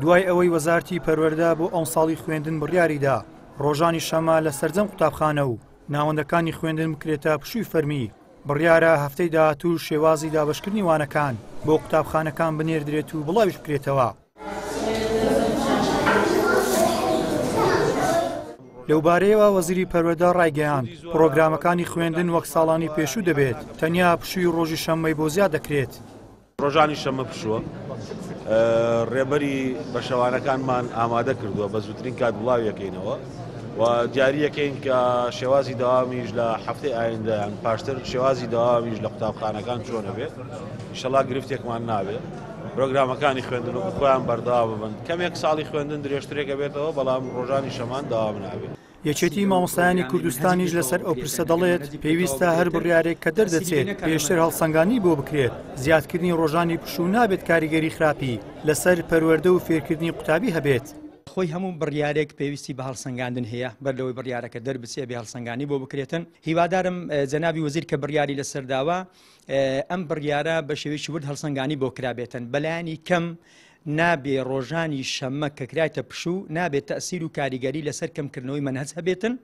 دوای ئەوەی وەزارەتی پەروەردە بۆ ئەمساڵی خوێندن بڕیاریدا ڕۆژانی شەممە لە سەرجەم قوتابخانە و ناوەندەکانی خوێندن بکرێتە پشووی فەرمی، بڕیارە هەفتەی داهاتوو شێوازی دابەشکردنی وانەکان بۆ قوتابخانەکان بنێردرێت و بڵاویش بکرێتەوە. لەوبارەیەوە وەزیری پەروەردە ڕایگەیاند، پڕۆگرامەکانی خوێندن وەک ساڵانی پێشوو دەبێت، تەنیا پشووی ڕۆژی شەممەی بۆ زیاد دەکرێت. ڕۆژانی شەممە پشووە، ڕێبەری بەشەوانەکانمان ئامادە کردووە، بە زووترین کات بڵاویەکەینەوە و دیاریەکەین کە شێوازی دەوامیش لە هەفتەی ئایندە یان پاشتر شێوازی دەوامیش لە قوتابخانەکان چۆنە بێت، ئیشەڵا گرفتێکمان نابێت. پرۆگرامەکانی خوێندن وەکو خۆیان بەردەوام بن، کەمێک ساڵی خوێندن درێژترێک ئەبێتەوە، بەڵام ڕۆژانی شەمان دەوام نابێت. یەکێتی مامۆستایانی کوردستانیش لەسەر ئەو پرسە دەڵێت، پێویستە هەر بڕیارێک کە دەردەچێت پێشتر هەڵسەنگاندنی بۆ بکرێت، زیادکردنی ڕۆژانی پشوو نابێت کاریگەری خراپی لەسەر پەروەردە و فێرکردنی قوتابی هەبێت. خۆی هەموو بڕیارێک پێویستی بە هەڵسەنگاندن هەیە، بەر لەوەی بڕیارەکە دەربچێ ئەبێ هەڵسەنگاندنی بۆ بکرێتن، هیوادارم جەنابی وەزیر کە بڕیاری لەسەر داوە ئەم بڕیارە بە شێوەیەکی ورد هەڵسەنگانی بۆ کرابێتن، بەلایەنی کەم نابێ ڕۆژانی شەممە کە کرایتە پشوو نابێت تەسیر و کاریگەری لەسەر کەمکردنەوەی مەنهەج هەبێتن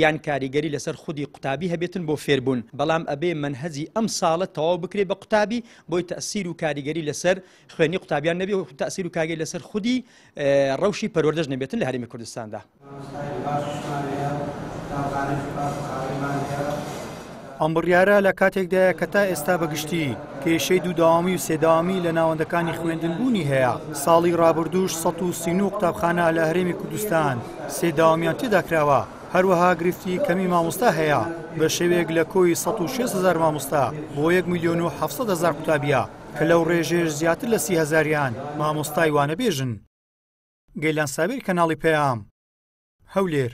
یان کاریگەری لەسەر خودی قوتابی هەبێتن بۆ فێربوون، بەڵام ئەبێ مەنهەجی ئەم ساڵە تەواو بکرێت بە قوتابی بۆی تەسیر و کاریگەری لەسەر خوێندنی قوتابیان نەبێ و تەسیر و کاریگەری لەسەر خودی ڕەوشی پەروەردەش نەبێتن لە هەرێمی کوردستاندا. ئەم بڕیارە لە کاتێکدایە کە تا ئێستا بە گشتی کێشەی دوو دەوامی و سێ دەوامی لە ناوەندەکانی خوێندن بوونی هەیە، ساڵی ڕابردووش 139 قوتابخانە لە هەرێمی کوردستان سێ دەوامیان تێدا کراوە، هەروەها گرفتی کەمی مامۆستا هەیە بە شێوەیەک لە کۆی 106 هەزار مامۆستا بۆ 1 ملیۆن و 700 هەزار قوتابیە کە لەو ڕێژەیەش زیاتر لە 30 هەزاریان مامۆستای وانەبێژن. گەیلان سابیر کەناڵی پەیام، هەولێر.